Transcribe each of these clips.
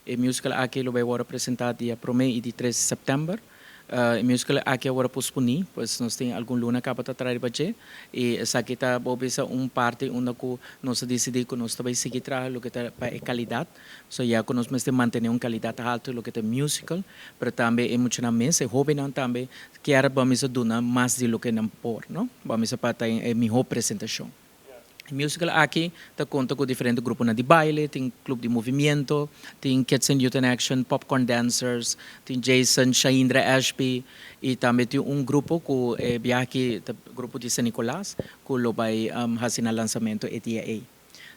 E musical aki lo bay wordo presenta dia 1 y di 3 di september. E musical aki awor a posponi, pues nos tin algun luna caba ta traha riba dje y esaki ta bo bisa un parti unda cu nos a dicidi cu nos ta bay sigui traha loke ta pa e calidad. So ya cu nos mester mantene un calidad halto loke ta musical, pero tambe e muchanan mes, e hobennan tambe kier bo mester duna mas di loke nan por, no? Bo mester pa ta e miho presentacion. E musical aki ta conta cu diferente gruponan di baile, tin Club di Movimiento, tin Kids and Youth in Action, Popcorn Dancers, tin Jason, Shaindra Ashby y tambe tin un grupo cu e biaha aki ta grupo di San Nicolas cu lo bay haci nan lansamento e dia ey.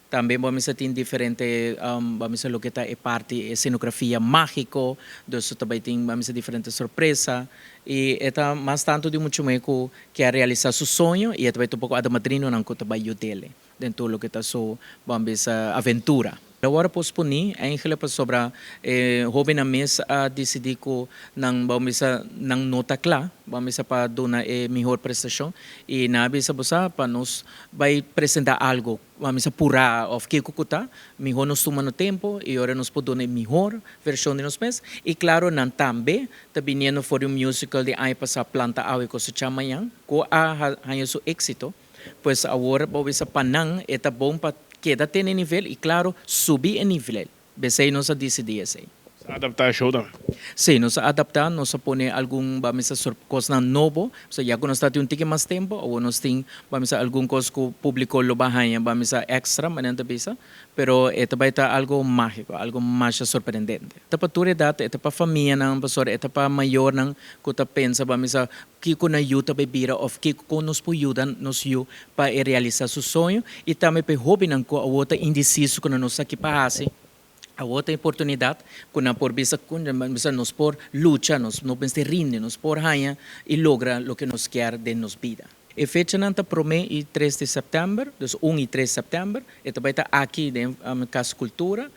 Tambe bo mester tin diferente, bo mester loke ta e parti e scenografia magico, dus ta bay tin bo mester diferente sorpresa y e ta mas tanto di mucho me cu kier realisa su soño y e ta bay topa cu hada madrinonan cu ta bay yudele den tur loke ta su, bo bisa, aventura. Awor a posponi eigenlijk pasobra e hobennan mes a dicidi cu nan, bo bisa, nan no ta cla, bo bisa, pa duna e mihor prestacion y nan a bisa: "Bo sa, pa nos bay presenta algo, bo bisa, pura of kico cu ta, mihor nos tuma nos tempo y ora nos por duna e mihor version di nos mes." Y claro, nan tambe ta biniendo for di un musical di aña pasa, Planta Awe Cosecha Mañan, cu a haya su exito. Pues awor, bo bisa, pa nan e ta bon pa keda tene nivel y, claro, subi e nivel. P'esey nos a dicidi esey. Adapta e show tambe. Si, nos a adapta, nos a pone algun, ban bisa, cos nobo. So, ya cu nos tin un tiki mas tempo, of nos tin, ban bisa, algun cos cu publico lo bay haya, ban bisa, extra, manera ta bisa, pero e ta bay ta algo magico, algo mas sorprendente. Ta pa tur edad, ta pa famianan, pastor, ta pa mayornan cu ta pensa, ban bisa, kico nan yiu ta bay bira of kico nos por yuda nos yiu pa realisa su soño y tambe pa hobennan cu awor ta indeciso, cu no sa kico pa haci. Awor tin oportunidad cu nan por bisa, bisa, nos por lucha, nos no mester rindi, nos por haya y logra loke nos kier den nos bida. E fechanan ta 1 y 3 di september, dus 1 y 3 di september, y tambe ta aki den Cas Cultura.